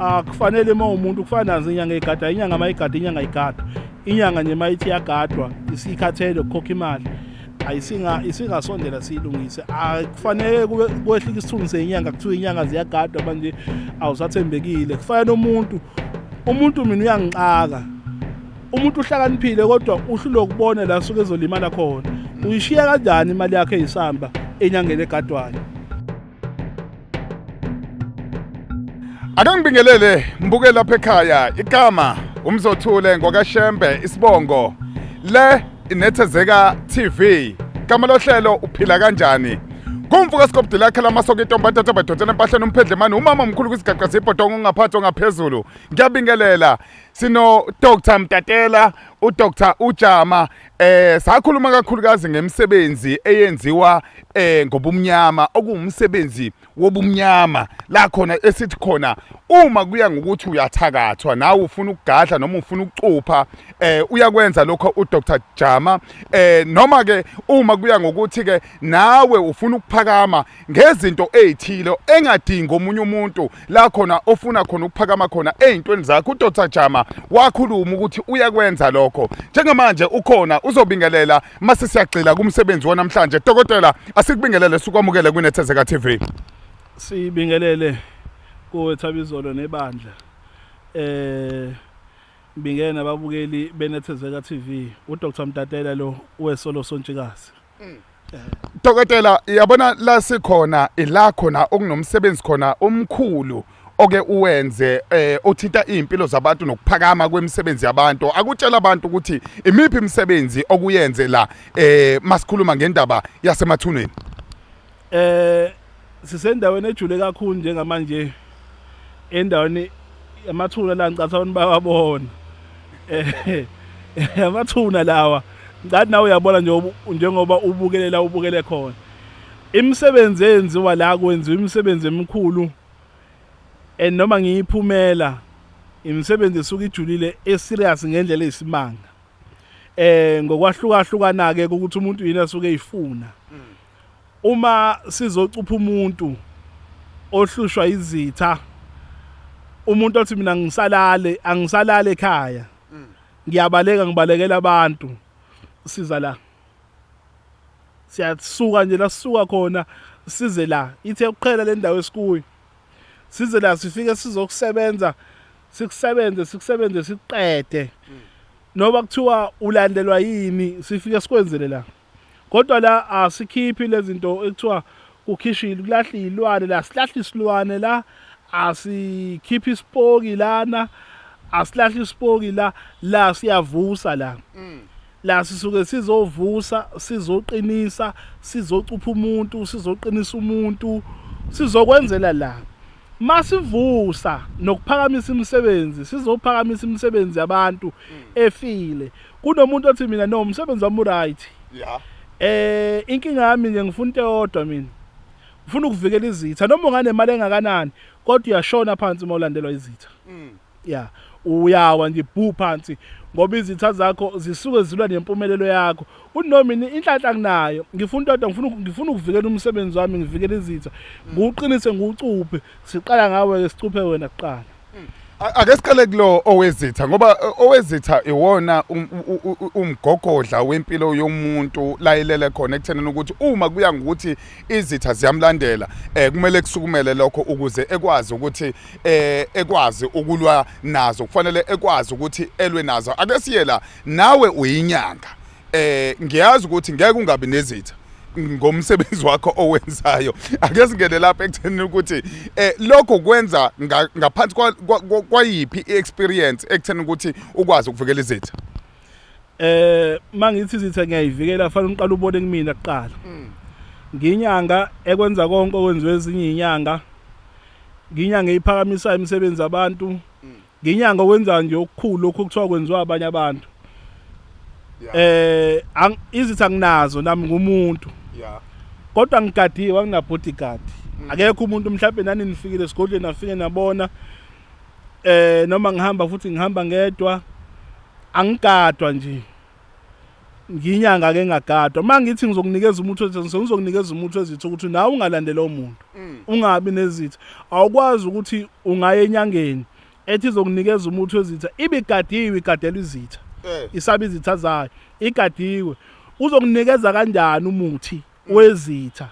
Akufanele uma umuntu kufana nazo inyanga eyigada, inyanga mayigada, inyanga igadwa. Inyanga nje mayithi iyagadwa isikhathele ukukhokha imali, ayisinga isingasondela siyilungise. Akufanele kube kwehlika isithunzi senyanga, kuthiwa inyanga ziyagadwa manje, awusathembekile. Kufanele umuntu mina uyangixaka. Umuntu uhlakaniphile kodwa uhlulwe ukubona la suke ezolimala khona. Uyishiya kanjani imali yakhe eyisamba enyangeni egadwayo? Ake ngibingelele mbuke lapha ekhaya, igama uMzothule ngokaShembe, isibongo le Inethezeka TV, igama lohlelo uphila kanjani. Kumfuka Skopdi lakhe lamasoko intombi athatha badonsela empahleni umphedlemani umama omkhulu kwisigaqa sibhodongo ongaphansi ongaphezulu. Ngiyabingelela, sino Dr Mtatela, uDr uJama. Sakhuluma kakhulukazi ngemisebenzi eyenziwa ngobumnyama, okuwumsebenzi wobumnyama la khona esithi khona uma kuya ngokuthi uyathakathwa nawe ufuna ukugadla noma ufuna ukucupha, uyakwenza lokho uDr Jama. Noma ke uma kuya ngokuthi ke nawe ufuna ukuphakama ngezinto ezithile engadingi omunye umuntu, la khona ofuna khona ukuphakama khona ezintweni zakho, uDr Jama wakhuluma ukuthi uyakwenza lokho. Njengamanje ukhona uzobingelela mase siyagxila kumsebenzi wanamhlanje. Dokotela, asikubingelele, sikwamukele kwiNethezeka TV. Sibingelele kuwe Thabizolo nebandla. Ngibingele nababukeli beNethezeka TV. UDr Mtatela lo wesolo sontshikazi. Dokotela, yabona la sikhona ila khona okunomsebenzi khona omkhulu oke uwenze, othinta izimpilo zabantu nokuphakama kwemisebenzi yabantu. Akutshela abantu ukuthi imiphi imisebenzi okuyenze la, masikhuluma ngendaba yasemathuneni. Sisendaweni ejule kakhulu njengamanje, endaweni amathuna la, ngicatha abantu bayabona. Amathuna lawa, ngathi nawe uyabona nje njengoba ubukelela ubukele khona. Imisebenzi eyenziwa la, kwenziwa imisebenzi emikhulu, and noma ngiyiphumela imisebenzi esuke ijulile, eserious ngendlela eyisimanga. Ngokwahlukahlukana ke ukuthi umuntu yini asuke eyifuna. Uma sizocupha umuntu ohlushwa izitha, umuntu othi mina ngisalale, angisalale ekhaya, ngiyabaleka, ngibalekela abantu, siza la. Siyasuka nje la sisuka khona size la, ithe ukuqhela le ndawo esikuyo, size la sifike sizokusebenza, sikusebenze, sikusebenze, sikuqede. Noma kuthiwa ulandelwa yini, sifike sikwenzele la. Kodwa la asikhiphi lezi zinto ekuthiwa kukhishile kulahla izilwane la, silahla isilwane la, asikhiphi isipoki lana, asilahla isipoki la, la siyavusa la. La sisuke sizovusa, sizoqinisa, sizocupha umuntu, sizoqinisa umuntu, sizokwenzela la. Masivusa nokuphakamisa imisebenzi, sizophakamisa imisebenzi yabantu efile. Kunomuntu othi mina no, umsebenzi wami uright. Inkinga yami nje ngifuna into eyodwa mina. Ngifuna ukuvikela izitha, noma unganemali engakanani kodwa uyashona phansi uma ulandelwa izitha. Ya, uyawa nje bhu phansi ngoba izitha zakho zisuke zilwa nempumelelo yakho. Unomi inhlanhla nginayo, ngifuna into eyodwa, ngifuna ukuvikela umsebenzi wami, ngivikele izitha. Ngiwuqinise, ngiwucuphe. Siqala ngawe ke, sicuphe wena kuqala. Ake siqale kulo owezitha, ngoba owezitha iwona umgogodla wempilo yomuntu layelele khona ekuthenini ukuthi uma kuya ngokuthi izitha ziyamlandela, kumele kusukumele lokho ukuze ekwazi ukuthi ekwazi ukulwa nazo, kufanele ekwazi ukuthi elwe nazo. Ake siye la, nawe uyinyanga, ngiyazi ukuthi ngeke ungabi nezitha ngomsebenzi wakho owenzayo. Ake singene lapha ekutheni ukuthi lokho kwenza ngaphansi kwayiphi i-experience ekutheni ukuthi ukwazi ukuvikela izitha. Mangithi izitha ngiyayivikela, fanele uqale ubone kumina kuqala. Nginyanga ekwenza konke okwenziwe ezinye inyanga. Nginyanga eyiphakamisayo imisebenzi yabantu. Nginyanga okwenza nje okukhulu lokhu okuthiwa kwenziwa abanye abantu. Izitha nginazo nami, ngumuntu. Kodwa ngigadiwe, angina bodyguard. Akekho umuntu, mhlawumbe nani nifikile esigodlweni nafike nabona, noma ngihamba futhi ngihamba ngedwa, angigadwa nje. Nginyanga ke ngagadwa. Mangithi ngizokunikeza umuthi wezitha, ngizokunikeza umuthi wezitha ukuthi nawe ungalandela umuntu. Ungabi nezitha. Awukwazi ukuthi ungaye enyangeni ethi izokunikeza umuthi wezitha ibigadiwe igadela izitha. Isaba izitha zayo. Igadiwe. Uzokunikeza kanjani umuthi wezitha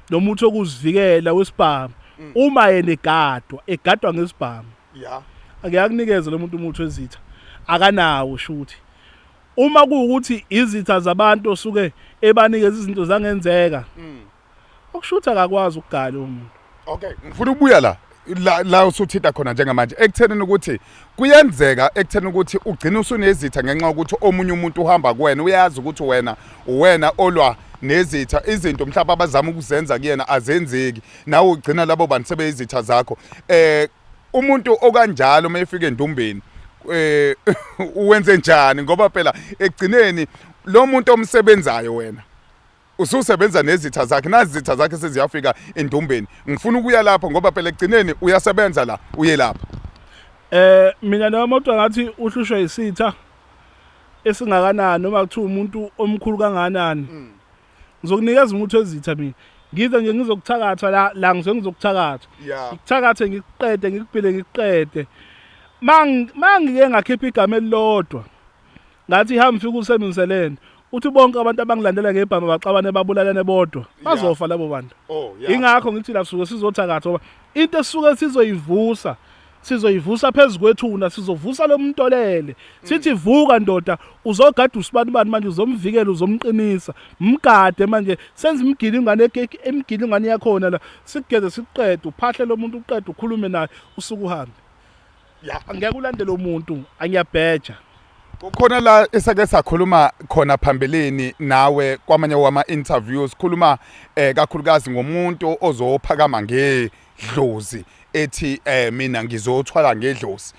nomuthi wokuzivikela wesibhamu uma yena egadwa egadwa ngesibhamu? Ya. Ake akunikeze lo muntu umuthi wezitha akanawo shuthi. Uma kuwukuthi izitha zabantu osuke ebanikeza izinto zangenzeka, okushuthi akakwazi ukugala umuntu. Okay, ngifuna ukubuya la usuthinta khona njengamanje ekuthenini ukuthi kuyenzeka ekutheni ukuthi ugcine usunezitha ngenxa yokuthi omunye umuntu uhamba kuwena, uyazi ukuthi wena uwena olwa nezitha, izinto mhlawumbe abazama ukuzenza kuyena azenzeki, nawe ugcina labo bantu sebeyizitha zakho. Umuntu okanjalo uma efika endumbeni uwenze njani? Ngoba phela ekugcineni lo muntu omsebenzayo wena ususebenza nezitha zakhe, nazi izitha zakhe seziyafika endumbeni. Ngifuna ukuya lapho ngoba phela ekugcineni uyasebenza la uye lapha. Mina noma kodwa ngathi uhlushwa isitha esingakanani noma kuthiwa umuntu omkhulu kangakanani, ngizokunikeza umuthi wezitha mina. Ngize nje ngizokuthakatha la la ngize ngizokuthakatha. Ngikuthakathe ngikuqede ngikubhile ngikuqede. Mangike ngakhipha igama elilodwa. Ngathi hamba fika usebenzise uthi bonke abantu abangilandela ngebhama baxabane babulalane bodwa. Bazofa labo bantu. Oh yeah. Ingakho ngithi la suke sizothakatha ngoba into esuke sizoyivusa sizoyivusa phezu kwethuna, sizovusa lo muntu olele. Sithi vuka ndoda, uzogada usibanibani manje, uzomvikela, uzomqinisa, mgade manje, senze imigilingwane imigilingwane yakhona la, sikugeze sikuqede, uphahle lo muntu uqede, ukhulume naye, usuke uhambe. Angeke ulandele umuntu, angiyabheja. Kukhona la esake sakhuluma khona phambilini nawe kwamanye wama interviews, khuluma kakhulukazi ngomuntu ozophakama ngedlozi, ethi mina ngizothwala ngedlozi,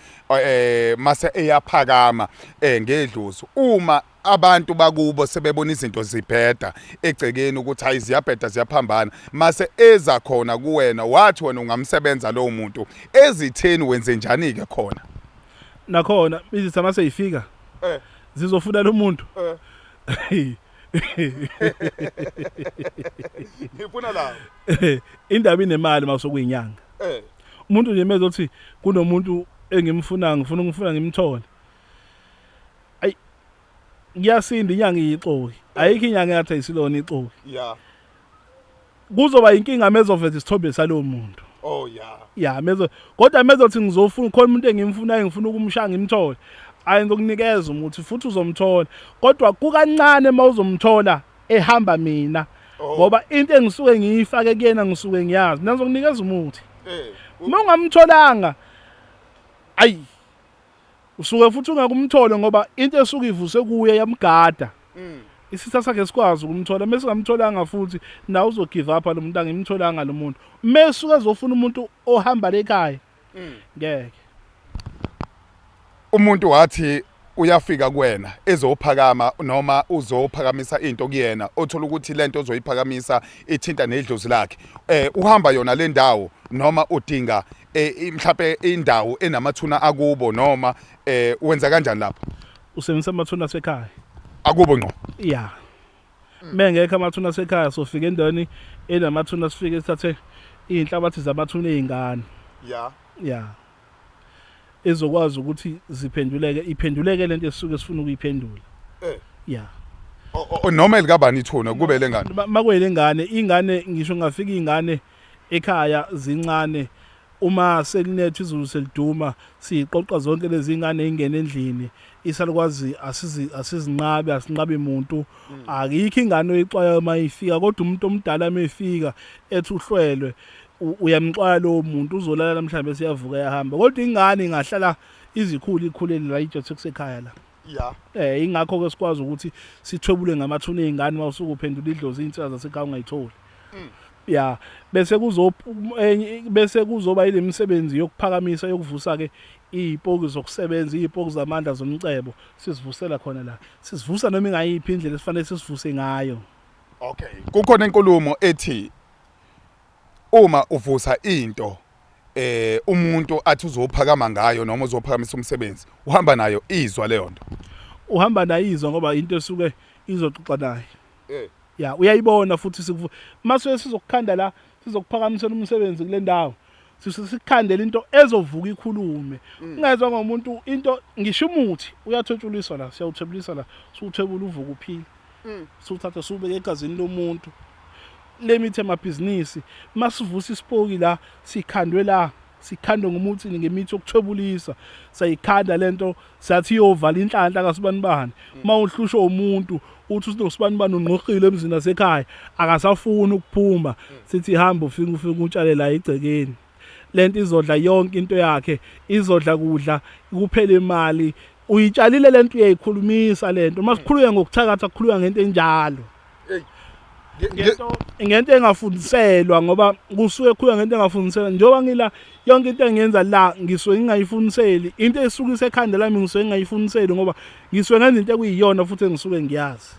mase eyaphakama ngedlozi. Uma abantu bakubo sebebona izinto zibheda egcekeni ukuthi hayi ziyabheda ziyaphambana, mase eza khona kuwena, wathi wena ungamsebenza lowo muntu ezitheni, wenze njani ke khona? Nakhona izitha mase ifika zizofuna lo muntu. Ngifuna la Indaba inemali mawusokuyinyanga. Umuntu nje mezothi kunomuntu engimfuna, ngifuna ukufuna ngimthole. Ayi kuyasinda inyanga iyixoki. Ayikho inyanga engathi ayisilona ixoki. Kuzoba inkinga mezoveza isithombe salowo muntu. Oh yeah. Ya mezo kodwa mezothi ngizofuna khona umuntu engimfunayo ngifuna ukumshaya ngimthole. Ayi ngizokunikeza umuthi futhi uzomthola. Kodwa kukancane mawuzomthola ehamba mina. Ngoba into engisuke ngiyifake kuyena ngisuke ngiyazi. Mina ngizokunikeza umuthi. Uma ungamtholanga ayi usuke futhi ungakumthole ngoba into esuke ivuse kuye yamgada. Isitha sakhe sikwazi ukumthola, mase ngamtholanga futhi nawe uzogive up lo muntu, angimtholanga lo muntu. Mase ezofuna umuntu ohamba lekhaya. Ngeke. Umuntu wathi uyafika kuwena ezophakama noma uzophakamisa into kuyena, othola ukuthi lento ozoyiphakamisa ithinta nedlozi lakhe, uhamba yona le ndawo noma udinga mhlawumbe indawo enamathuna akubo, noma wenza kanjani lapho? Usebenzisa amathuna asekhaya. Akubo ngqo? Ya. Mengekho amathuna asekhaya sofika endaweni enamathuna, sifike sithathe izinhlabathi zamathuna ezingane. Ya. Ezokwazi ukuthi ziphenduleke, iphenduleke lento esisuke sifuna ukuyiphendula. Ya. Noma elikabani ithuna kube lengane? Makuyile ngane, ingane ngisho ngafika ingane ekhaya zincane, uma selinetha izulu seliduma siqoqa zonke lezi ingane ingene endlini, isalukwazi asizinqabe, asinqabi umuntu. Akikho ingane oyixwayo uma ifika, kodwa umuntu omdala uma efika ethi uhlwelwe uyamxwaya lowo muntu, uzolala namhlanje siyavuka yahamba. Kodwa ingane ingahlala izikhulu ikhulele la ijothe kusekhaya la. Ingakho ke sikwazi ukuthi sithwebule ngamathuna ezingane mawusuke uphendula idlozi, insika zasekhaya ungayitholi. Ya, bese kuzo bese kuzoba ile misebenzi yokuphakamisa yokuvusa ke izipoki zokusebenza, izipoki zamandla zomcebo, sizivusela khona la. Sizivusa noma ingayiphi indlela esifanele sisivuse ngayo. Okay. Kukhona inkulumo ethi uma uvusa into umuntu athi uzophakama ngayo noma uzophakamisa umsebenzi, uhamba nayo izwa leyo nto. Uhamba nayo izwa ngoba into esuke Izoxoxa naye. Ya, uyayibona futhi sikuvu mase sizokukhanda la, sizokuphakamisela umsebenzi kule ndawo. Sikhandela into ezovuka ikhulume. Ungezwa ngomuntu into, ngisho umuthi uyathwetshuliswa la, siyawuthwebulisa la, siwuthwebula uvuka uphile. Siwuthatha siwubeke egazini lomuntu. Le mithi emabhizinisi, masivusa isipoki la, sikhandwe la, sikhandwe ngomuthi ngemithi yokuthwebulisa. Sayikhanda lento, sathi iyovala inhlanhla kasibanibani. Uma uhlushwa umuntu uthi usinosibanibani ungqohile emzini wasekhaya, akasafuni ukuphuma, sithi hamba ufike ufike utshale la egcekeni. Lento izodla yonke into yakhe, izodla kudla kuphela imali. Uyitshalile lento, uyayikhulumisa lento. Uma sikhulunywa ngokuthakatha, kukhulunywa ngento enjalo. Ngento engafundiselwa, ngoba kusuke kukhulunywa ngento engafundiselwa. Njengoba ngila, yonke into engiyenza la ngisuke ngingayifundiseli, into esuke isekhanda lami ngisuke ngingayifundiseli, ngoba ngisuke ngenza into ekuyiyona futhi engisuke ngiyazi.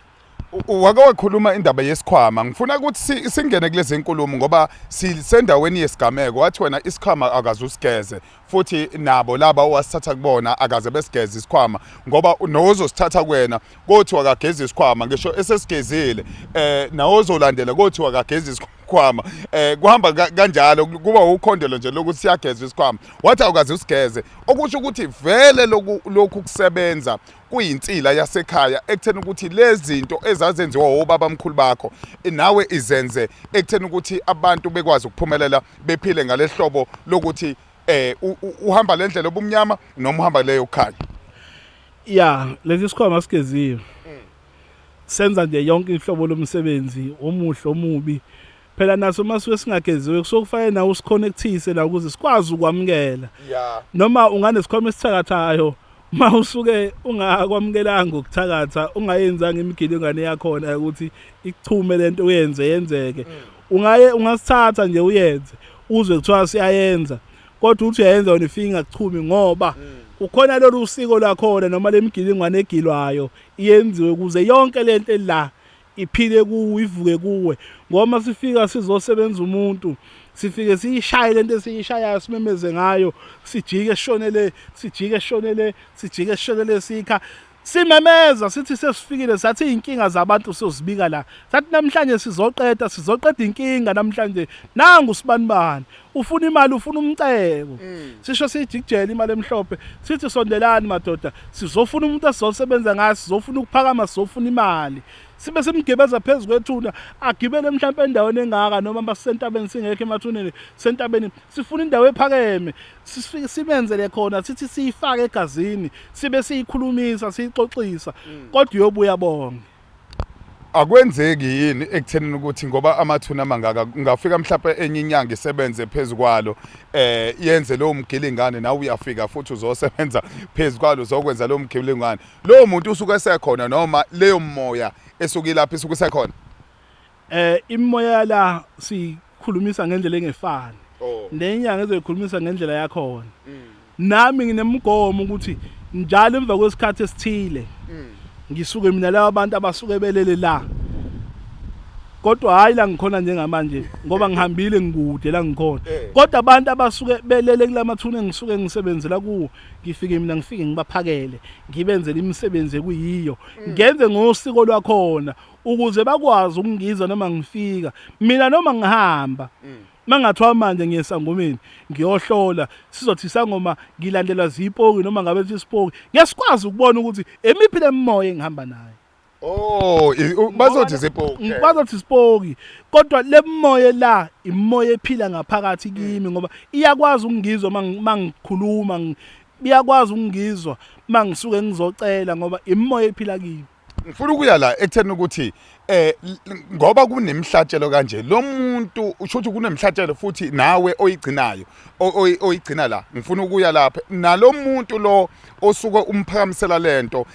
Wake wakhuluma indaba yesikhwama, ngifuna ukuthi singene kulezi nkulumo ngoba sisendaweni yesigameko. Wathi wena isikhwama akaze usigeze, futhi nabo laba owasithatha kubona akaze besigeze isikhwama, ngoba nozosithatha kuwena kothiwa akagezi isikhwama, ngisho esesigezile nawe ozolandela kothiwa akagezi isikhwama. Kuhamba kanjalo, kuba ukhondelo nje lokuthi siyagezwa isikhwama. Wathi awukaze usigeze, okusho ukuthi vele lokhu kusebenza kuyinsila yasekhaya ekutheni ukuthi lezi zinto ezazenziwa obaba mkhulu bakho nawe izenze ekutheni ukuthi abantu bekwazi ukuphumelela bephile ngalehlobo lokuthi uhamba le ndlela obumnyama noma uhamba leyo kukhanya. Ya, lesi sikhwama sigeziwe, senza nje yonke inhlobo lomsebenzi, omuhle omubi. Phela naso masuke singageziwe kusuke kufanele nawe usiconnectise la ukuze sikwazi ukwamukela. Noma unganesikhwama esithakathayo, ma usuke ungakwamukelanga ukuthakatha, ungayenzanga imigilingwane yakhona ukuthi ichume lento uyenze yenzeke, ungaye ungasithatha nje uyenze, uzwe kuthiwa siyayenza, kodwa uthi uyayenza wena ifike ingakuchumi, ngoba kukhona lolu siko lwakhona noma lemigilingwane egilwayo iyenziwe ukuze yonke lento la iphile kuwe, ivuke kuwe. Ngoba sifika sizosebenza umuntu, sifike siyishaye lento esiyishayayo, simemeze ngayo, sijike sishonele, sijike sishonele, sijike sishonele, sikha simemeza sithi sesifikile, sathi inkinga zabantu siyozibika la, sathi namhlanje sizoqeda inkinga namhlanje, nangu sibanibani ufuna imali, ufuna umcebo. Sisho siyijikijela imali emhlophe, sithi sondelani madoda, sizofuna umuntu esizosebenza ngayo, sizofuna ukuphakama, sizofuna imali. Sibe simgibeza phezu kwethuna, agibele mhlawumbe endaweni engaka, noma basentabeni, singekho emathuneni, sentabeni, sifuna indawo ephakeme, sifike simenzele khona, sithi siyifake egazini, sibe siyikhulumisa, siyixoxisa, kodwa uyobuya bonke. Akwenzeki yini ekuthenini ukuthi ngoba amathuna amangaka, kungafika mhlawumbe enye inyanga isebenze phezu kwalo, yenze lowo mgilingane, nawe uyafika futhi uzosebenza phezu kwalo, uzokwenza lowo mgilingane, lowo muntu usuke esekhona noma leyo moya esuke ilapha isuke isekhona? Imimoya la sikhulumisa ngendlela engefani. Nenyanga ezoyikhulumisa ngendlela yakhona. Nami nginemgomo ukuthi njalo emva kwesikhathi esithile ngisuke mina laba bantu abasuke belele la, kodwa hayi la ngikhona njengamanje ngoba ngihambile, ngikude la ngikhona, kodwa abantu abasuke belele kulamathuna engisuke ngisebenzela kuwo, ngifike mina ngifike ngibaphakele, ngibenzele imisebenzi ekuyiyo, ngenze ngosiko lwakhona ukuze bakwazi ukungizwa noma ngifika mina noma ngihamba. Mangathiwa manje ngiye esangomeni ngiyohlola, sizothi isangoma ngilandelwa zipoki, noma ngabe isipoki, ngesikwazi ukubona ukuthi emiphi lemimoya engihamba nayo. Oh, bazothi zipoki. Bazothi isipoki, kodwa lemoya la imoya ephila ngaphakathi kimi, ngoba iyakwazi ukungizwa mangikhuluma, iyakwazi ukungizwa mangisuke ngizocela, ngoba imoya ephila kimi. Ngifuna ukuya la ekutheni ukuthi ngoba kunemhlatshelo kanje, lo muntu usho ukuthi kunemhlatshelo futhi nawe oyigcinayo, oyigcina la. Ngifuna ukuya lapha nalo muntu lo osuke umphakamisela lento,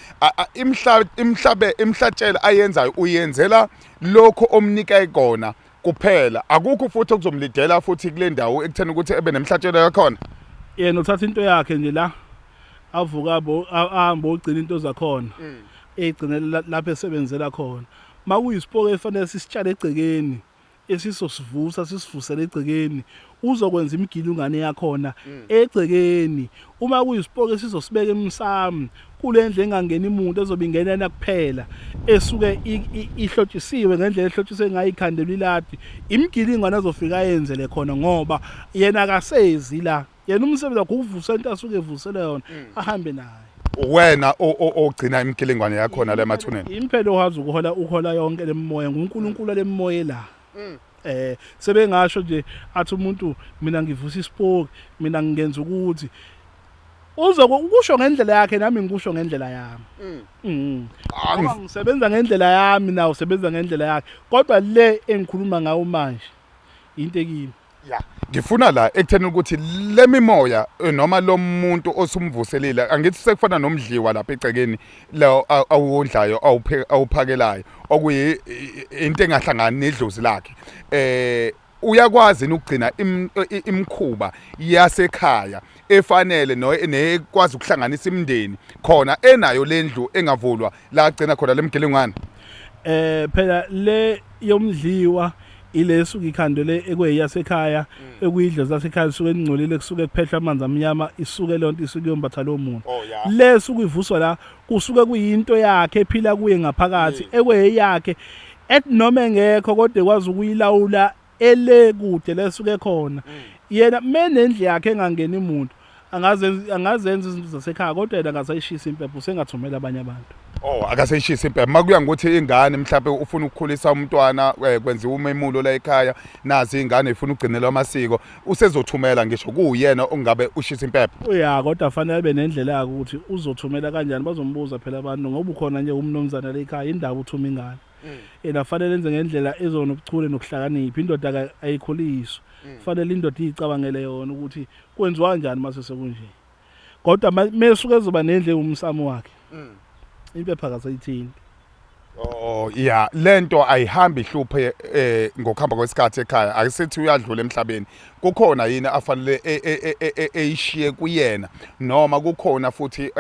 imhlabe imhlatshelo ayenzayo, uyenzela lokho omnika kona kuphela, akukho futhi okuzomlidela futhi kule ndawo ekutheni ukuthi ebe nemhlatshelo yakhona? Yena uthatha into yakhe nje la, avuka ahambe ogcina into zakhona, eyigcinela lapho esebenzela khona. Makuyisipoki efanele sisitshale egcekeni. esizosivusa sisivusele egcekeni uzokwenza imigilungane yakhona egcekeni. Uma kuyisipoki esizosibeka emsamo kule ndlu engangeni muntu ezobe ingenena kuphela esuke ihlotshisiwe ngendlela ehlotshiswe ngayo ikhandelwa iladi imigilingwane azofika ayenzele khona ngoba yena akasezi la. Yena umsebenzi wakhe ukuvusa into asuke evusele yona ahambe nayo. Wena ogcina imigilingwane yakhona la emathuneni. Impela owazi ukuhola uhola yonke lemimoya nguNkulunkulu lemimoya la. Sebengasho nje athi umuntu mina ngivusa isipoki mina ngingenza ukuthi uzokusho ngendlela yakhe nami ngikusho ngendlela yami. Ngoba ngisebenza ngendlela yami nawe usebenza ngendlela yakhe kodwa le engikhuluma ngayo manje into ekimi. Ya, ngifuna la ekutheni ukuthi le mimoya noma lo muntu osumvuselile angithi sekufana nomdliwa lapha egcekeni lo awondlayo awuphakelayo okuyi into engahlangani nedlozi lakhe. Uyakwazi yini ukugcina imikhuba yasekhaya efanele nekwazi ukuhlanganisa imindeni khona enayo lendlu engavulwa la agcina khona lemigilingwane? Phela le yomdliwa ile esuke ikhandele ekweyasekhaya ekuyidlo zasekhaya isuke ingcolile kusuke kuphehlwa amanzi amnyama isuke lonto isuke yombatha lo muntu. Oh yeah. Le suke ivuswa la kusuke kuyinto yakhe ephila kuye ngaphakathi ekweyakhe ethi noma engekho kodwa ekwazi ukuyilawula ele kude lesuke khona. Yena menendlu yakhe engangeni umuntu angazenza izinto zasekhaya kodwa yena akasayishisa impepho usengathumela abanye abantu. Oh, akaseyishisa impepho. Makuya ngokuthi ingane mhlawumbe ufuna ukukhulisa umntwana kwenziwa umemulo la ekhaya nazi ingane ifuna ukugcinelwa amasiko usezothumela ngisho kuyena ongabe ushisa impepho. Ya, kodwa fanele abe nendlela yakhe ukuthi uzothumela kanjani bazombuza phela abantu ngoba ukhona nje umnumzane la ekhaya indaba uthuma ingane. Yena fanele enze ngendlela ezonobuchule nokuhlakanipha indoda ayikhuliswa. Fanele indoda iyicabangele yona ukuthi kwenziwa kanjani mase sekunje. Kodwa mesuke ezoba nendle umsamo wakhe. Impepha akasayithinti. Oh yeah, lento ayihambi ihluphe ngokuhamba kwesikhathi ekhaya. Akusithi uyadlula emhlabeni. Kukhona yini afanele eyishiye kuyena noma kukhona futhi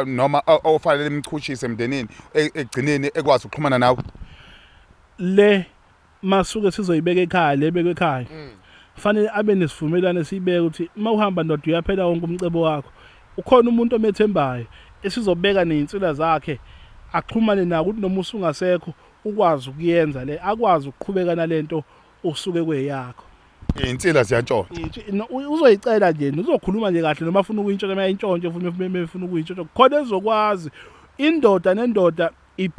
noma ofanele imchushise emndenini egcineni ekwazi ukuxhumana nawe? Le masuke sizoyibeka ekhaya le bekwe ekhaya. Fanele abe nesivumelwano esibeka ukuthi mawuhamba ndoda uyaphela wonke umcebo wakho. Ukhona umuntu omethembayo esizobeka nezinsila zakhe axhumane nawo ukuthi noma usungasekho ukwazi ukuyenza le akwazi ukuqhubeka nalento usuke kweyakho. Insila ziyantshontsha. Uzoyicela nje uzokhuluma nje kahle noma afuna ukuyintshontsha uma intshontshe ufuna efuna ukuyintshontsha khona ezokwazi indoda nendoda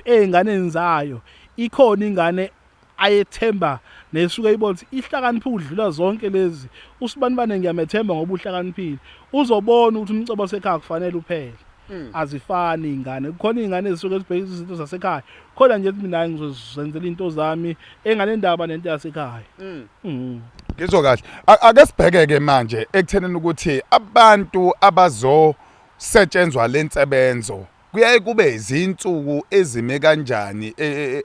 ey'nganeni zayo ikhona ingane ayethemba nesuke ibona ukuthi ihlakaniphe ukudlula zonke lezi usibanibane ngiyamethemba ngoba uhlakaniphile uzobona ukuthi umcebo wasekhaya kufanele uphele. Azifani iy'ngane kukhona iy'ngane ezisuke zibheke izinto zasekhaya khona nje mina ngizozenzela into zami enganendaba nento yasekhaya. Ngizwa kahle. Ake sibheke-ke manje ekuthenini ukuthi abantu abazosetshenzwa lensebenzo kuyaye kube izinsuku ezime kanjani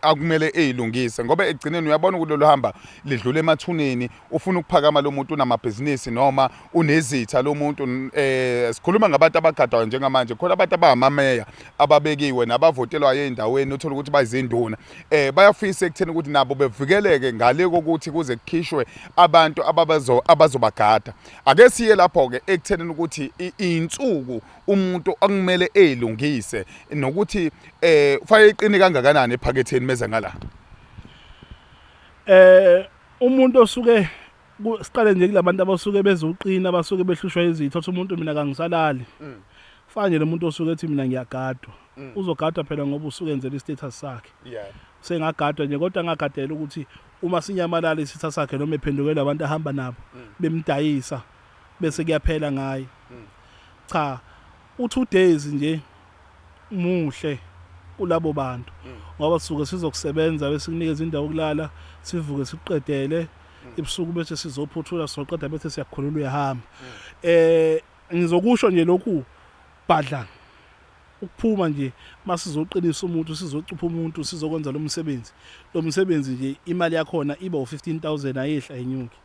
akumele eyilungise ngoba ekugcineni uyabona ukuthi lolu hamba lidlula emathuneni ufuna ukuphakama lo muntu unamabhizinisi noma unezitha lo muntu. Sikhuluma ngabantu abagadwayo njengamanje khona abantu abangamameya ababekiwe nabavotelwayo ey'ndaweni uthola ukuthi bayizinduna bayafisa ekutheni ukuthi nabo bevikeleke ngale kokuthi kuze kukhishwe abantu abazobagada. Ake siye lapho-ke ekuthenini ukuthi iy'nsuku umuntu okumele eyilungise nokuthi ufanele iqine kangakanani ephaketheni meza ngala. Umuntu osuke siqale nje kulabantu abasuke bezoqina abasuke behlushwa izitho othi umuntu mina kangisalali. Fana nje nomuntu osuke ethi mina ngiyagadwa. Uzogadwa phela ngoba usuke enzela istatus sakhe. Sengagadwa nje kodwa angagadela ukuthi uma sinyamalala isitha sakhe noma ephendukela abantu ahamba nabo bemdayisa bese kuyaphela ngaye. Cha, u2 days nje muhle kulabo bantu ngoba sisuke sizokusebenza bese sikunikeza indawo yokulala sivuke sikuqedele ebusuku bese sizophuthula sizoqeda bese siyakhulula uyahamba. Ngizokusho nje lokhu badla ukuphuma nje masizoqinisa umuntu sizocupha umuntu sizokwenza lo msebenzi. Lo msebenzi nje imali yakhona iba u15000 ayehla inyuke.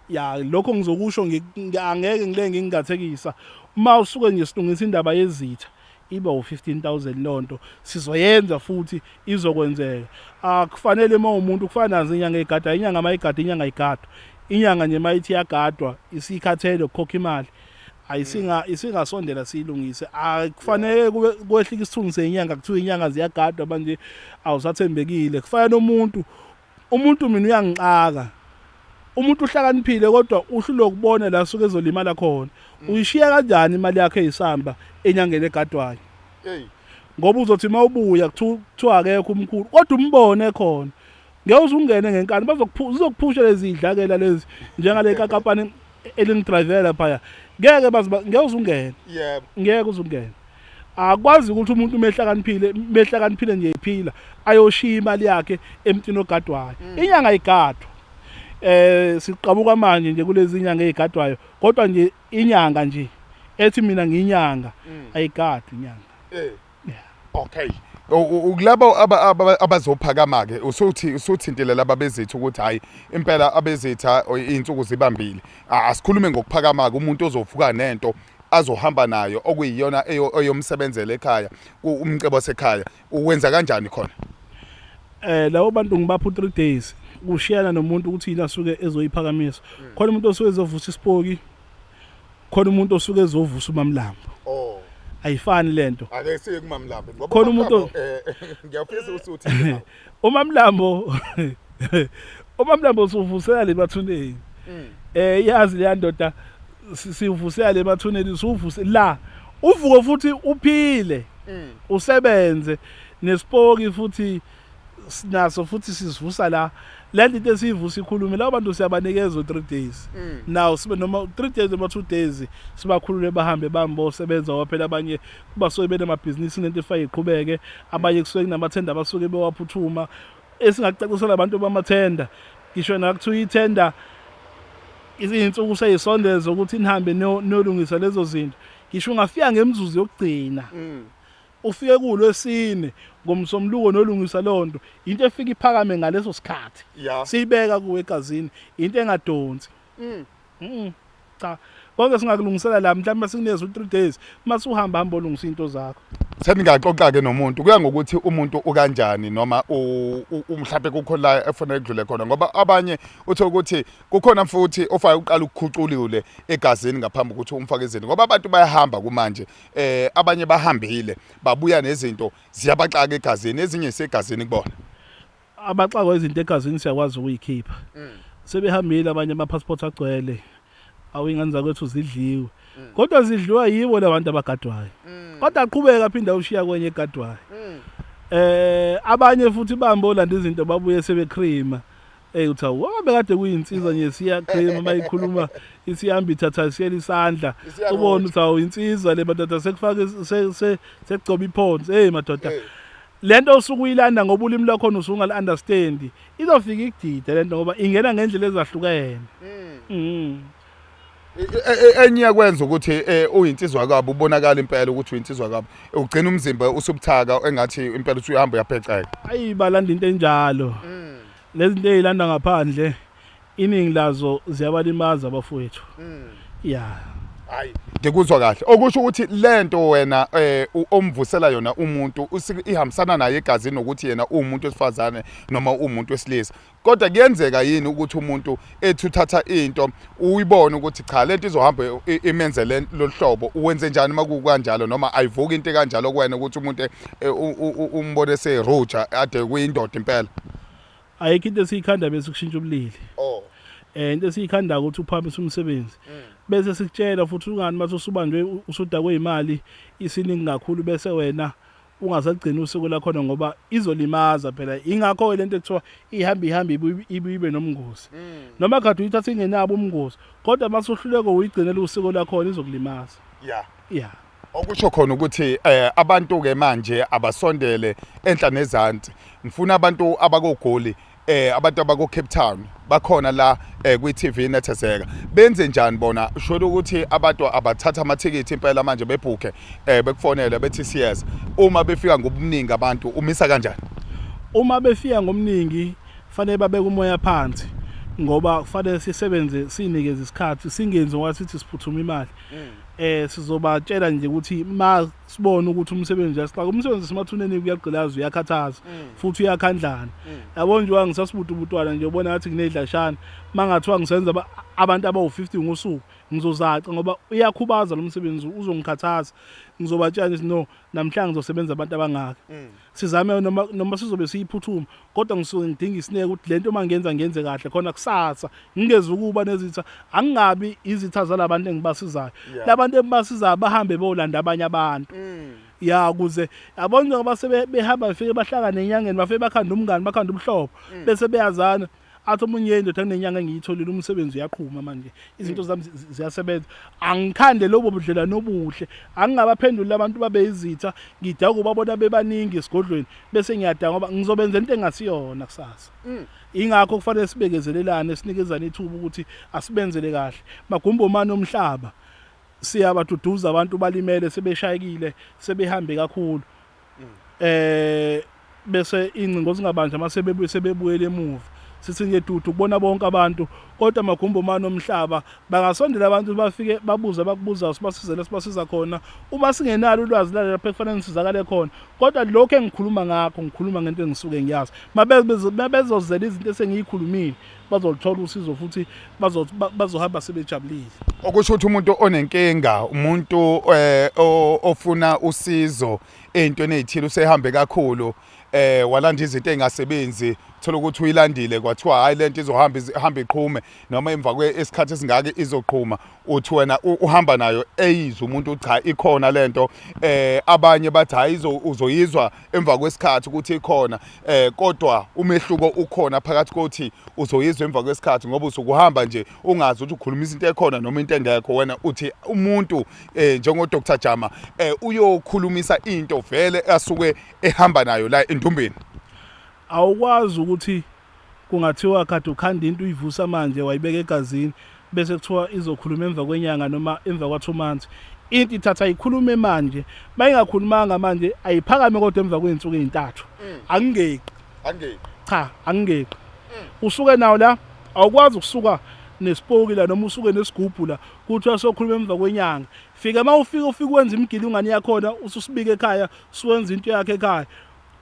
Ya, lokho ngizokusho angeke ngile ngingathekisa. Uma usuke nje silungisa indaba yezitha Iba u-15000 lonto sizoyenza futhi izokwenzeka. Akufanele uma umuntu kufana nazo inyanga egada inyanga mayigada inyanga igadwa. Inyanga nje mayithi iyagadwa isikhathele ukukhokha imali. Ayisinga isingasondela siyilungise. Akufanele kube kwehlika isithunzi senyanga kuthiwa inyanga ziyagadwa manje awusathembekile. Kufanele nomuntu umuntu mina uyangixaka. Umuntu uhlakaniphile kodwa uhlulwe ukubona la suke ezolimala khona. Uyishiya kanjani imali yakhe eyisamba enyangeni egadwayo? Hey. Ngoba uzothi mawubuya kuthiwa akekho umkhulu kodwa umbone khona. Ngeke uze ungene ngenkani bazokuphusha lezi idlakela lezi njengale kakampani elingidrivela laphaya. Ngeke bazi ngeke uze ungene. Yebo. Ngeke uze ungene. Akwazi ukuthi umuntu mehlakaniphile mehlakaniphile nje ephila ayoshiya imali yakhe emntwini ogadwayo. Inyanga igadwa. Siqhamuka manje nje kulezi inyanga ezigadwayo kodwa nje inyanga nje ethi mina ngiyinyanga ayigadwa inyanga. Eh. Yeah. Okay. Kulabo abazophakama ke usuthi usuthintile laba bezitha ukuthi hayi impela abezitha izinsuku zibambile. Asikhulume ngokuphakama ke umuntu ozovuka nento azohamba nayo okuyiyona eyomsebenzela ekhaya umcebo wasekhaya uwenza kanjani khona? Labo bantu ngibapha u3 days kushiyana nomuntu ukuthi yini asuke ezoyiphakamisa. Khona umuntu osuke ezovusa isipoki, khona umuntu osuke ezovusa umamlambo. Oh. Ayifani lento. Ake siye kumamlambo ngoba Khona umuntu- ngiyafisa ukuthi uthi Umamlambo umamlambo usuvusela le mathuneni. Yazi leya ndoda sivusela le mathuneni suvuse la uvuke futhi uphile usebenze nesipoki futhi sinaso futhi sisivusa la le nto esiyivusa ikhulume labo bantu siyabanikeza u-3 days now sibe noma 3 days noma 2 days sibakhulule bahambe bahambe bosebenza ngoba phela abanye basuke benamabhizinisi nento efake iqhubeke abanye kusuke kunamathenda abasuke bewaphuthuma esingacacisela abantu bamathenda ngisho nakuthiwa ithenda izinsuku seyisondeza ukuthi nihambe niyolungisa lezo zinto ngisho ungafika ngemizuzu yokugcina ufike kulwesine ngomsombuluko nolungisa lonto into efika iphakame ngaleso sikhathi siyibeka kuwe egazini into engadonsi. Cha konke singakulungisela la mhlawumbe sikunikeza u3 days mase uhamba hamba olungisa into zakho. Seningaxoxa ke nomuntu kuya ngokuthi umuntu ukanjani noma mhlawumbe kukho la efanele kudlule khona ngoba abanye uthe ukuthi kukhona futhi ofake uqala ukukhuculule egazini ngaphambi kokuthi umfake izinto ngoba abantu bayahamba kumanje abanye bahambile babuya nezinto ziyabaxaka egazini ezinye segazini kubona. Abaxakwa izinto egazini siyakwazi ukuyikhipha. Sebehambile abanye ama passport agcwele. Awingane zakwethu zidliwe. Kodwa zidliwa yibo labantu abagadwayo. Kodwa aqhubeka aphinda ushiya kwenye egadwayo. Abanye futhi bambe olanda izinto babuye sebecreama. Ey uthi awu bekade kuyinsizwa nje siya cream mayikhuluma isihamba ithatha siyela isandla ubone uthi awu insizwa le madoda sekufaka sekugcoba iphonsi hey madoda lento osuke uyilanda ngoba ulimi lwakhona usungali understand izofika ikudide lento ngoba ingena ngendlela ezahlukene. Enye yakwenza ukuthi uyinsizwa kabi ubonakala impela ukuthi uyinsizwa kabi ugcina umzimba usubuthaka engathi impela usuyahamba uyapheceka. Ayi balanda into enjalo. Lezi zinto ezilanda ngaphandle iningi lazo ziyabalimaza abafowethu. Yeah. Hayi ngikuzwa kahle okusho ukuthi lento wena omvusela yona umuntu ihambisana naye egazini nokuthi yena uwumuntu wesifazane noma uwumuntu wesilisa kodwa kuyenzeka yini ukuthi umuntu ethi uthatha into uyibone ukuthi cha lento izohamba imenze lolu hlobo uwenze njani uma kukanjalo noma ayivuki into ekanjalo kuwena ukuthi umuntu umbone seruja ade kuyindoda impela? Ayikho into esiyikhanda bese kushintsha ubulili. Oh. Into esiyikhanda ukuthi uphamise umsebenzi. Bese sikutshela futhi ungani mase usubanjwe usudakwe imali isiningi kakhulu bese wena ungasagcini usuku lakhona ngoba izolimaza phela ingakho lento ekuthiwa ihamba ihamba ibe nomngozi. Noma kade uyithatha ingenabo umngozi kodwa mase uhluleka uyigcinela usiko lakhona izokulimaza. Yeah. Yeah. Okusho khona ukuthi abantu ke manje abasondele enhla nezansi. Ngifuna abantu abakoGoli abantu abako Cape Town bakhona la kwi TV nethezeka. Benze njani bona? Sho ukuthi abantu abathatha amathikithi impela manje bebhukhe bekufonele bethi siyeza. Uma befika ngobuningi abantu umisa kanjani? Uma befika ngomningi fanele babeke umoya phansi ngoba kufanele sisebenze sinikeze isikhathi singenzi ngoba sithi siphuthuma imali. Sizobatshela nje ukuthi ma sibona ukuthi umsebenzi uyasixaka, umsebenzi simathuneni kuyagqilaza, uyakhathaza futhi uyakhandlana. Yabo nje wangisasibutubutwana nje ubona ngathi kunedlashana, mangathiwa ngisenza abantu abawu-50 ngosuku ngizozaca ngoba uyakhubaza lo msebenzi, uzongikhathaza. Ngizobatshela nje no, namhlanje ngizosebenza abantu abangaka. Sizame noma sizobe siyiphuthuma, kodwa ngisuke ngidinga isineke ukuthi lento uma ngiyenza ngiyenze kahle khona kusasa ngingezi ukuba nezitha, angingabi izitha zalabantu engibasizayo. Labantu engibasizayo bahambe beyolanda abanye abantu. Ya, kuze yabona njengoba sebehamba befike bahlangane enyangeni, bafike bakhanda umngani, bakhanda ubuhlobo, bese beyazana. Athi omunye, indoda, kunenyanga engiyitholile, umsebenzi uyaqhuma manje, izinto zami ziyasebenza. Angikhande lobo budlelwano obuhle, angingabaphenduli abantu babe izitha. Ngidaka ubabona bebaningi esigodlweni bese ngiyadaka ngoba ngizobenza into engasiyona kusasa. Ingakho kufanele sibekezelelane, sinikezane ithuba ukuthi asibenzele kahle. Magumbi omane omhlaba siyabaduduza abantu balimele, sebeshayekile, sebehambe kakhulu. Bese ingcingo zingabanja mase bebuye sebebuyele emuva. Sithi nje dudu kubona bonke abantu, kodwa magumbi omane omhlaba bangasondela abantu bafike babuze abakubuzayo, sibasizele sibasiza khona uma singenalo ulwazi lalapho ekufanele nisizakale khona. Kodwa lokho engikhuluma ngakho, ngikhuluma ngento engisuke ngiyazi. Mabezozela izinto esengiyikhulumile, bazoluthola usizo futhi bazohamba sebejabulile. Okusho ukuthi umuntu onenkinga, umuntu ofuna usizo ey'ntweni ey'thile, usehambe kakhulu, walanda izinto ey'ngasebenzi, thola ukuthi uyilandile kwathiwa hhayi lento izohamba ihambe iqhume noma emva kwesikhathi esingaka izoqhuma, uthi wena uhamba nayo eyizwe umuntu cha ikhona lento. Abanye bathi hayi uzoyizwa emva kwesikhathi ukuthi ikhona, kodwa umehluko ukhona phakathi kothi uzoyizwa emva kwesikhathi ngoba usukuhamba nje ungazi ukuthi ukhuluma izinto ekhona noma into engekho. Wena uthi umuntu njengo Dr Jama uyokhulumisa into vele asuke ehamba nayo la endumbeni. Awukwazi ukuthi kungathiwa kade ukhanda into uyivusa manje wayibeka egazini bese kuthiwa izokhuluma emva kwenyanga noma emva kwa-2 months. Into ithatha ikhulume manje, mayingakhulumanga manje ayiphakame kodwa emva kwey'nsuku ey'ntathu. Angingeqi. Angeqi. Cha, angingeqi. Usuke nawo la, awukwazi ukusuka nesipoki la noma usuke nesigubhu la kuthiwa sokhuluma emva kwenyanga. Fika uma ufika ufike wenza imigilingwane yakhona, ususibika ekhaya, suwenza into yakhe ekhaya.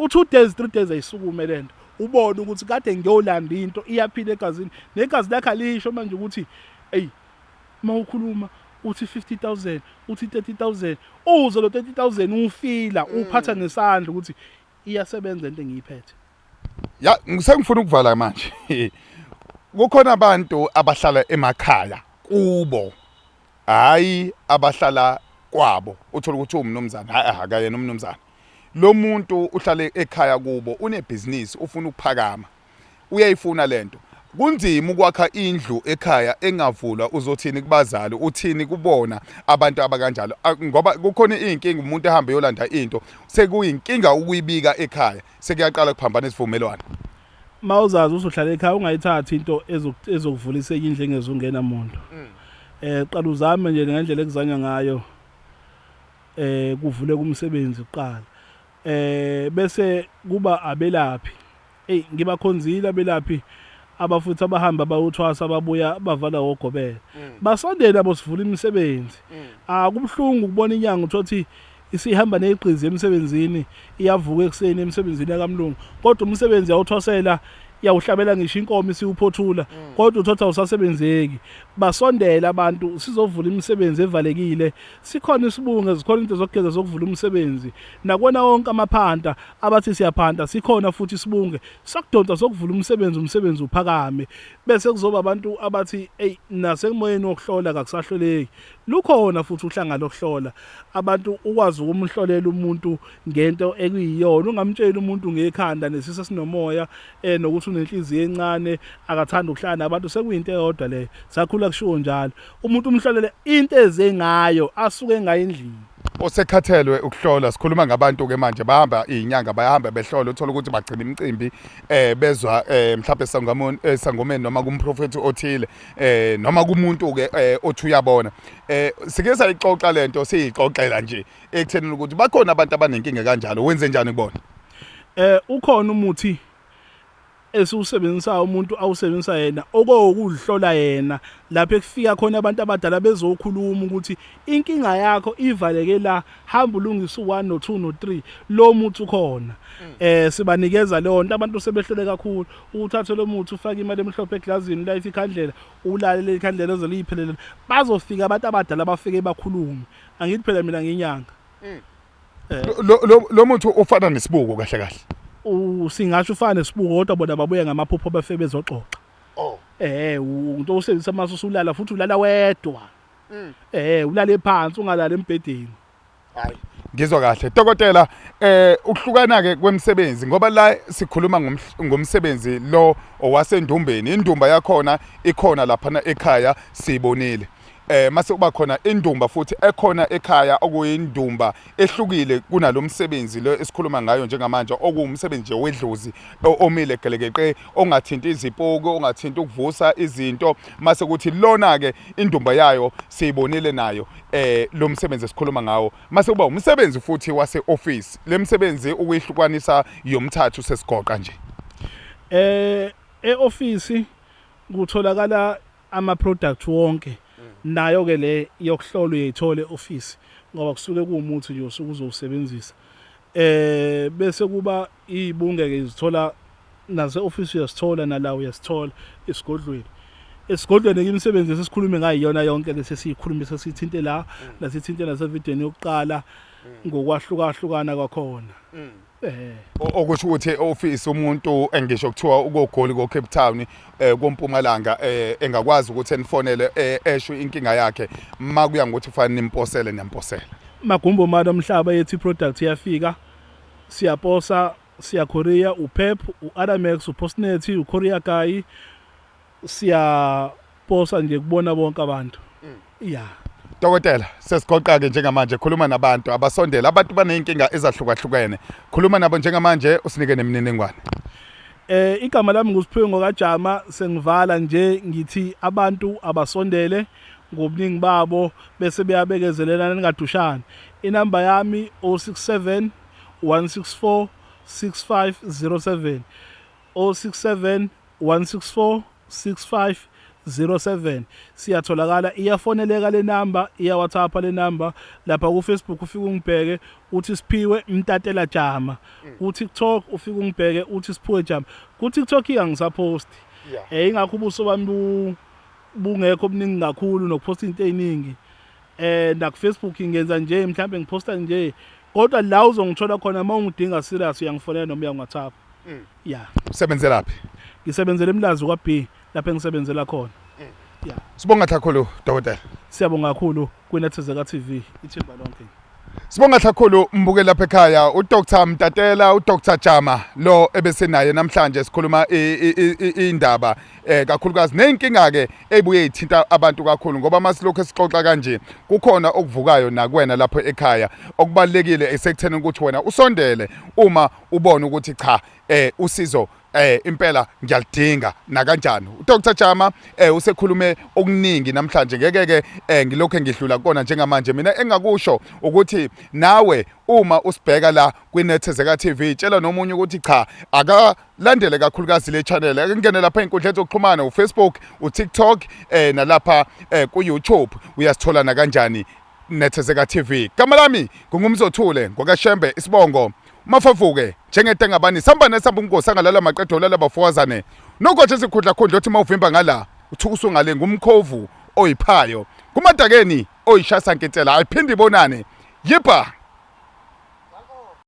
U-2 days 3 days ayisukume lento, ubone ukuthi kade ngiyolanda into iyaphila egazini, negazi lakhe alisho manje ukuthi ey uma ukhuluma uthi 50,000 uthi 30,000, uze lo 30,000 ufila uphatha nesandla ukuthi iyasebenza into engiyiphethe. Ya, sengifuna ukuvala manje. Kukhona abantu abahlala emakhaya kubo, hayi abahlala kwabo, uthola ukuthi uwumnumzane, hayi akayena umnumzane lo muntu, uhlale ekhaya kubo, unebhizinisi, ufuna ukuphakama, uyayifuna lento. Kunzima ukwakha indlu ekhaya engavulwa. Uzothini kubazali, uthini kubona abantu abakanjalo? Ngoba kukhona iy'nkinga, umuntu ehambe yolanda into sekuyinkinga ukuyibika ekhaya, sekuyaqala kuphambana isivumelwano. Mawuzazi uzohlala ekhaya, ungayithathi into ezokuvulisa enye indlu engezungena muntu. Qala uzame nje ngendlela ekuzanywa ngayo, kuvule kumsebenzi kuqala, bese kuba abelaphi. Ey, ngibakhonzile abelaphi abafuthi abahamba bayothwasa, babuya bavala wogobela. Basondele abo sivula imisebenzi. Akubuhlungu ukubona inyanga uthothi isihamba negqizi emsebenzini, iyavuka ekuseni emsebenzini yakamlungu, kodwa umsebenzi yawuthwasela, yawuhlabela ngisho inkomo isiwuphothula, kodwa uthothi awusasebenzeki. Basondele abantu sizovula imisebenzi evalekile. Sikhona isibunge, zikhona into zokugeza zokuvula umsebenzi. Nakuwona wonke amaphanta abathi siyaphanta, sikhona futhi isibunge sakudonsa sokuvula umsebenzi, umsebenzi uphakame. Bese kuzoba abantu abathi ey nasemoyeni wokuhlola kakusahloleki. Lukhona futhi uhlanga lokuhlola abantu, ukwazi ukumhlolela umuntu ngento ekuyiyona, ungamtsheli umuntu ngekhanda nesisa sinomoya, nokuthi unenhliziyo encane, akathanda ukuhlala nabantu, sekuyinto eyodwa leyo. Sakhula kushiwo njalo, umuntu umhlolele into eze ngayo, asuke ngayo endlini. Osekhathelwe ukuhlola, sikhuluma ngabantu ke manje bahamba izinyanga, bayahamba behlola, uthola ukuthi bagcina imicimbi, bezwa mhlawumbe sangomeni, sangomeni noma kumprofeti othile, noma kumuntu ke othi uyabona. Sike sayixoxa lento, siyixoxela nje ekutheni ukuthi bakhona abantu abanenkinga kanjalo, wenze njani kubona? Ukhona umuthi. Esiwusebenzisayo umuntu awusebenzisa yena okowukuhlola yena lapho ekufika khona abantu abadala bezokhuluma ukuthi inkinga yakho ivaleke la, hamba ulungise u1 no2 no3, lo muthi ukhona. Sibanikeza leyo nto abantu sebehlole kakhulu. Uthathe lo muthi, ufake imali emhlophe eglazini, ulayithe ikhandlela, ulale leli khandlela lize liyiphelele. Bazofika abantu abadala, bafike bakhulume. Angithi phela mina nginyanga. Lo muthi ufana nesibuko kahle kahle? Singasho ufana nesibuko, kodwa bona babuya ngamaphupho, befe bezoxoxa. Oh. Into usebenzisa mase usulala, futhi ulala wedwa. Ulale phansi, ungalali embhedeni. Hayi. Ngizwa kahle. Dokotela, ukuhlukana ke kwemisebenzi, ngoba la sikhuluma ngomsebenzi lo owasendumbeni. Indumba yakhona ikhona lapha ekhaya, sibonile. Mase kuba khona indumba futhi ekhona ekhaya, okuyindumba ehlukile kunalomsebenzi lo esikhuluma ngayo njengamanje, okuwumsebenzi nje wedlozi omile gelekeqe, ongathinti izipoki, ongathinti ukuvusa izinto. Mase kuthi lona ke indumba yayo siyibonile nayo, lo msebenzi esikhuluma ngawo. Mase kuba umsebenzi futhi wase office. Lemsebenzi ukuyihlukanisa yomthathu sesigoqa nje. E-office kutholakala ama product wonke, nayo ke le yokuhlola uyayithola e-office, ngoba kusuke kuwumuthi nje osuke uzowusebenzisa. Bese kuba izibunge ke, izithola nase office, uyasithola nala, uyasithola esigodlweni. Esigodlweni ke imisebenzi esisikhulume ngayo iyona yonke lesi esiyikhulume, sesithinte la, nasithinte nasevidweni yokuqala ngokwahlukahlukana kwakhona. Okusho ukuthi e-office umuntu engisho kuthiwa ukoGoli, ko Cape Town, koMpumalanga, engakwazi ukuthi enifonele, esho inkinga yakhe, makuya ngokuthi fanele nimposele, niyamposela? Magumbi omali omhlaba yethi product iyafika, siyaposa, siya-courier, uPep, u-Adamax, uPostnet, uCourier Guy, siyaposa nje kubona bonke abantu ya. Dokotela, sesigoqa ke njengamanje, khuluma nabantu abasondela. Abantu baneyinkinga ezahlukahlukene. Khuluma nabo njengamanje, usinike nemininingwane. Igama lami nguSiphiwe ngokaJama. Sengivala nje ngithi abantu abasondele ngobuningi babo bese beyabekezelelana, ningadushani. Inamba yami 067 164 6507, 067 164 6507. Siyatholakala, iyafoneleka le number, iya WhatsApp le number. Lapha ku Facebook ufike ungibheke uthi Siphiwe Mtatela Jama, ku TikTok ufike ungibheke uthi Siphiwe Jama. Ku TikTok iyangisapost, ingakho ubuso bami bungekho obuningi kakhulu nokuphosta into eziningi. Na ku Facebook ngenza nje mhlambe ngiphosta nje, kodwa la uzongithola khona uma ungidinga serious, uyangifonela noma uya WhatsApp ya. Usebenzelaphi? Ngisebenzela eMlazi kwa B, lapho engisebenzela khona ya. Sibonga kakhulu, dokotela. Siyabonga kakhulu kwiNethezeka TV, ithimba lonke. Sibonga kakhulu, mbuke lapha ekhaya, uDr Mtatela, uDr Jama lo ebesenaye namhlanje, sikhuluma indaba kakhulukazi nezinkinga ke ebuye ithinta abantu kakhulu, ngoba masilokhu esixoxa kanje kukhona okuvukayo nakwena lapho ekhaya. Okubalekile esekutheni ukuthi wena usondele uma ubona ukuthi cha, usizo impela ngiyalidinga nakanjani. uDr Jama usekhulume okuningi namhlanje, ngeke ke ngilokho ngidlula kona njengamanje. Mina engakusho ukuthi nawe uma usibheka la kwiNethezeka TV, tshela nomunye ukuthi cha, akalandele kakhulukazi le channel, akungene lapha einkundleni zokuxhumana, uFacebook, uTikTok, nalapha ku YouTube, uyasithola nakanjani Nethezeka TV. Gama lami ngungumzothule ngokaShembe, isibongo Mafavuke njengedengabani samba nesamba unkosi angalala maqedwe olala bafowazane nogotshe sikhudla khudla othi mawuvimba ngala uthukusu ngale, ngumkhovu oyiphayo kumadakeni oyishasa nkintela ayiphinde ibonane. Yipha.